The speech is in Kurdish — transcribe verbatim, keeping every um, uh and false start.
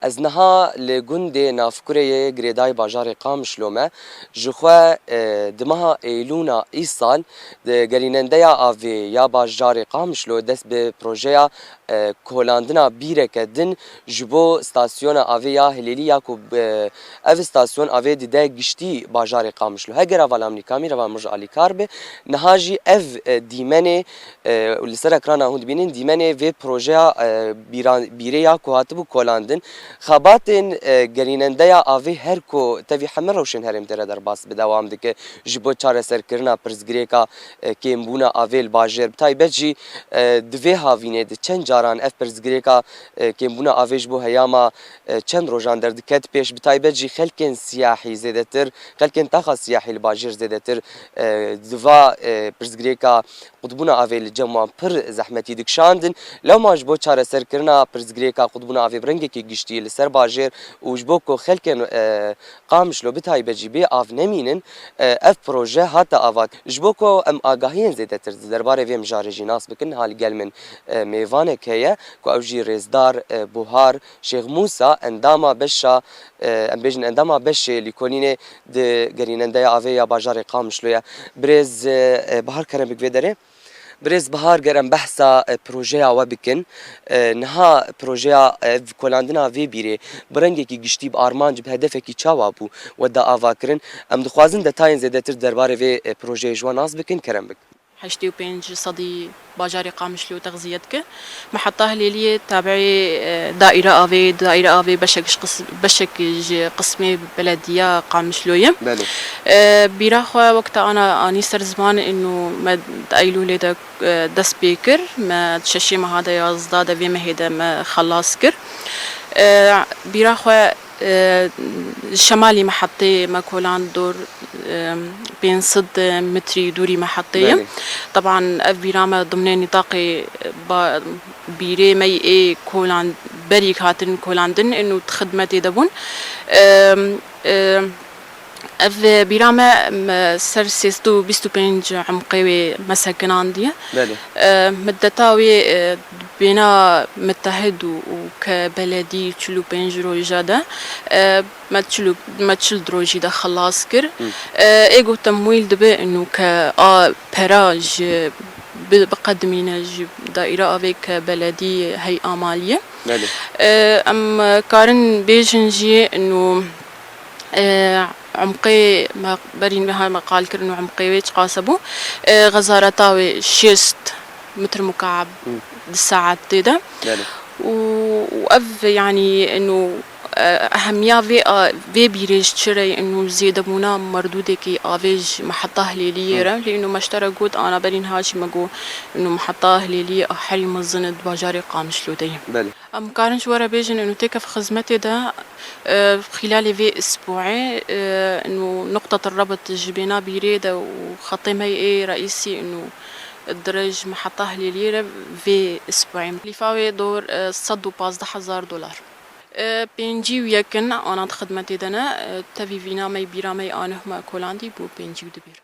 Ez niha li gundê Navkurê yê girêdayî bajarê Qamişlo me. Ji xwe, e, di meha Eylûna îsal di gerînendeya avê ya bajarê Qamişlo dest bi projeya, e, kolandina bîreke din ji bo stasyona avê ya Hilêlî ya ku, e, ev stasyon avê dide giştî bajarê Qamişlo. Heger ava lamnî kamî reva min ji alîkar be. Niha jî ev, e, dîmenê, e, li ser ekrana hûn dibînin, dîmenê vê projeya, e, bîran-, bîrê ya ku hatibû kolandin. Xebatên, e, gerînendeya avê her ku tevî heme rewşên herêm tê re derbas bi dewam dike ji bo çareserkirina pirsgirêka, e, kêmbûna avê li bajêr. Bi taybet jî, e, di vê havînê de çend caran ev pirsgirêka, e, kêmbûna avê ji bo heyama, e, çend rojan derdiket pêş. Bi taybet jî xelkên siyahî zêdetir, xelkên taxa siyahî li bajêr zêdetir, e, di va, e, pirsgirêka qutbûna avê li cem wan pir zehmetî dikişandin. Lewma ji bo çareserkirina pirsgirêka qutbûna avê bi rengekî giştî li ser bajêr û ji bo ku xelkên, e, Qamişlo bi taybet jî bê av nemînin, e, ev proje hate ava. Ji bo ku em agahiyên zêdetir di derbarê vê mijarê jî nas bikin, niha li gel min, e, mêvanek heye ku ew jî rêzdar, e, Buhar Şêx Mûsa, endama beşa, e, em bêjin endama beşê lîkolînê di gerînendeya avê ya bajarê Qamişlo ye. Birêz, e, Bahar, kerem bik vê derê. Birêz Bahar, ger em behsa, e, projeya we bikin, e, niha projeya, e, ev kolandina vê bîrê bi rengekî giştî, bi armanc, bi hedefekî çawa bû we da ava kirin? Em dixwazin detayên zêdetir derbarê vê, e, projeyê ji we nas bikin, kerem bik. Heştê û pênc sedî bajarê Qamişlo texziye dike. Meheta Hilêliyê tabiê, e, daîre avê, daîre avê beşek ji qis-, beşek ji qismê belediya Qamişlo ye. Belê. E, bîra xwe wek te ana anî ser ziman, û me di Eylûlê de, e, dest pê kir. Me di şeşê meha de, yazdeh de vê mehê de me xelas kir. E, bîra xwe, e, şemalî mehetê me koland dor, e, pênc sed metrî dûrî mehetê ye. Belê. Teban ev bîra me dimnê nîtaqê ba-, bîrê me yê koland berî hatin kolandin û di xidmetê de bûn. E, e, Ev bîra me, me ser sê sed û bîst û pênc emqê wê me sekinandiye. Belê. E, middeta wê, e, bêna mitehid û, û ke beledî çil û pênc roja de, e, me çil û, me çil rojî de xelas kir. Hı. E, ê ku temwîl dibe û ke a pera ji bi, biqedimîne ji daîra avê ke beledî hey amaliye. Belê. E, em karin bêjin jî û E, emqê me berîn meha me qal kirin û emqê wê çiqas e bû. E, xezareta wê şêst metr mukab Hı. di saetê de. Belê. Û, û ev, yanî, ino, e, ehemiya vê, a, vê bîrê ji çi re ye, ino zêdebûna merdûdekî avê ji meheta Hilêliyê Hı. re. Lê ino me ji te re got, ana berî niha jî me got, ino meheta Hilêliyê a herî mezin di bajarê Qamişlo de ye. Belê. Em karin ji we re bêjin, û têkef xizmetê de, e, xîlalê vê isbuê, e, û nuqtet rebit ji bêna bîrê de û xetê me yê reîsî û dirêj meheta Hilêliyê re vê isbuê. Teklîfa wê dor, e, sed û pazdeh hezar dolar. E, pêncî û yek in, ana di xidmetê de ne, e, tevî vîna me yê bîra me yê a nuh me kolandî bû pêncî û du bîr.